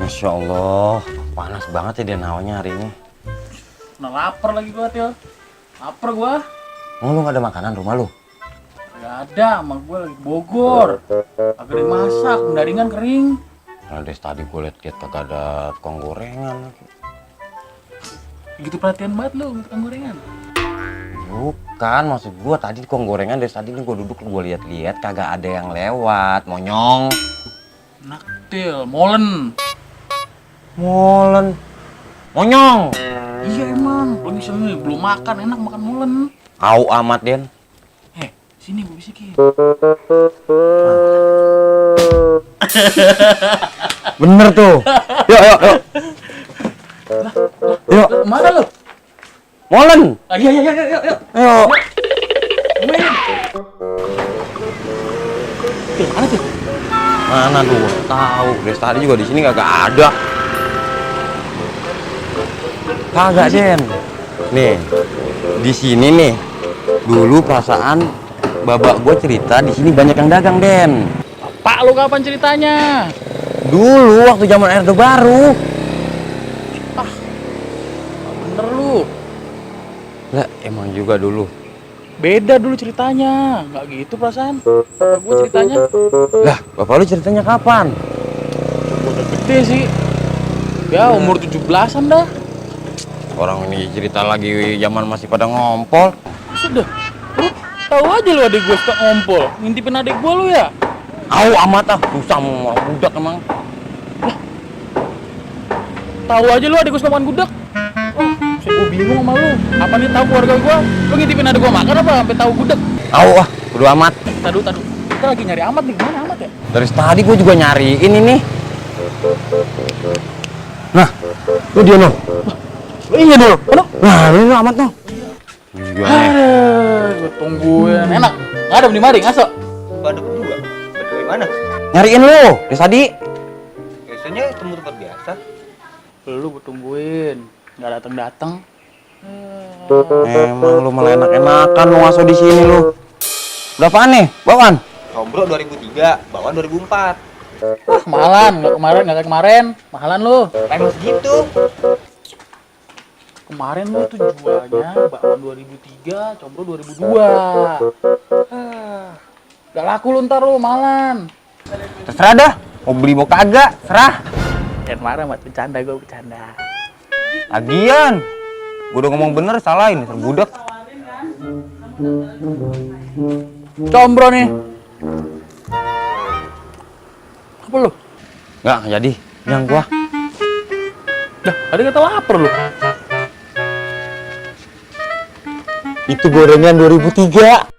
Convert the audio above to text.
Masya Allah, panas banget ya dia nawanya hari ini. Nah lapar lagi gua, Til. Lapar gua. Oh, lu gak ada makanan rumah lu? Gak ada, emak gua lagi Bogor. Agak dimasak, pendaringan kering. Nah, dari tadi gue liat kagak ada tukang gorengan. Gitu perhatian banget lu, tukang gorengan. Bukan, maksud gue tadi tukang gorengan dari tadi nih gue duduk gue liat-liat kagak ada yang lewat, monyong. Enak, Til, molen. Molen. Monyong. Iya emang, lagi sini belum makan, enak makan molen. Au amat, Den. Sini gua bisikin. Bener tuh. Yuk. Yuk. Mana lu? Molen. Iya. Ayo. Main. Til, mana Til? Mana tuh? Tahu. Dari tadi juga di sini kagak ada. Kagak, Den. Nih, di sini nih. Dulu perasaan babak gue cerita di sini banyak yang dagang, Den. Pak lu kapan ceritanya? Dulu waktu zaman Orde Baru. Bener lu. Lah, emang juga dulu. Beda dulu ceritanya. Nggak gitu perasaan. Bapak gua ceritanya. Lah, bapak lu ceritanya kapan? Udah gede sih. Ya umur 17-an dah. Orang ini cerita lagi zaman masih pada ngompol. Sudah. Lu tahu aja lu adik gua suka ngompol. Ngintipin adik gua lu ya? Au amat ah, susah mau budak emang. Tahu aja lu adik gua suka makan gudeg. Wah, gua bingung sama lu. Apa nih tahu keluarga gua? Lu ngintipin adik gua makan apa sampai tahu gudeg? Au ah, bodo amat. Tadu. Kita lagi nyari Amat nih. Gimana Amat ya? Dari tadi gue juga nyariin ini. Nah, lu dia no. Lu iya dulu. Mana? Nah, lu amat no. Iya. Gua tungguin. Enak. Nggak ada di mari, ngaso. Pada berdua? Dari mana? Nyariin lu, dari tadi. Biasanya temu tempat biasa. Lu gua tungguin. Nggak datang. Emang lu malah enak-enakan lu ngaso di sini lu. Berapaan nih, bawaan? Combro 2003, bawaan 2004. Wah, mahalan. Nggak kayak kemarin. Mahalan lu. Emang segitu? Kemarin lu tuh jualnya bakwan 2003, combro 2002. Gak laku lu ntar lu, malan. Terserah dah, mau beli mau kagak, serah. Jangan marah, Mat. Bercanda, gue bercanda. Lagian, gue udah ngomong bener, salahin, budak. Combro nih. Apa lu? Nggak jadi, yang gua. Dah, tadi kata lapar lu. Itu gorengan 2003.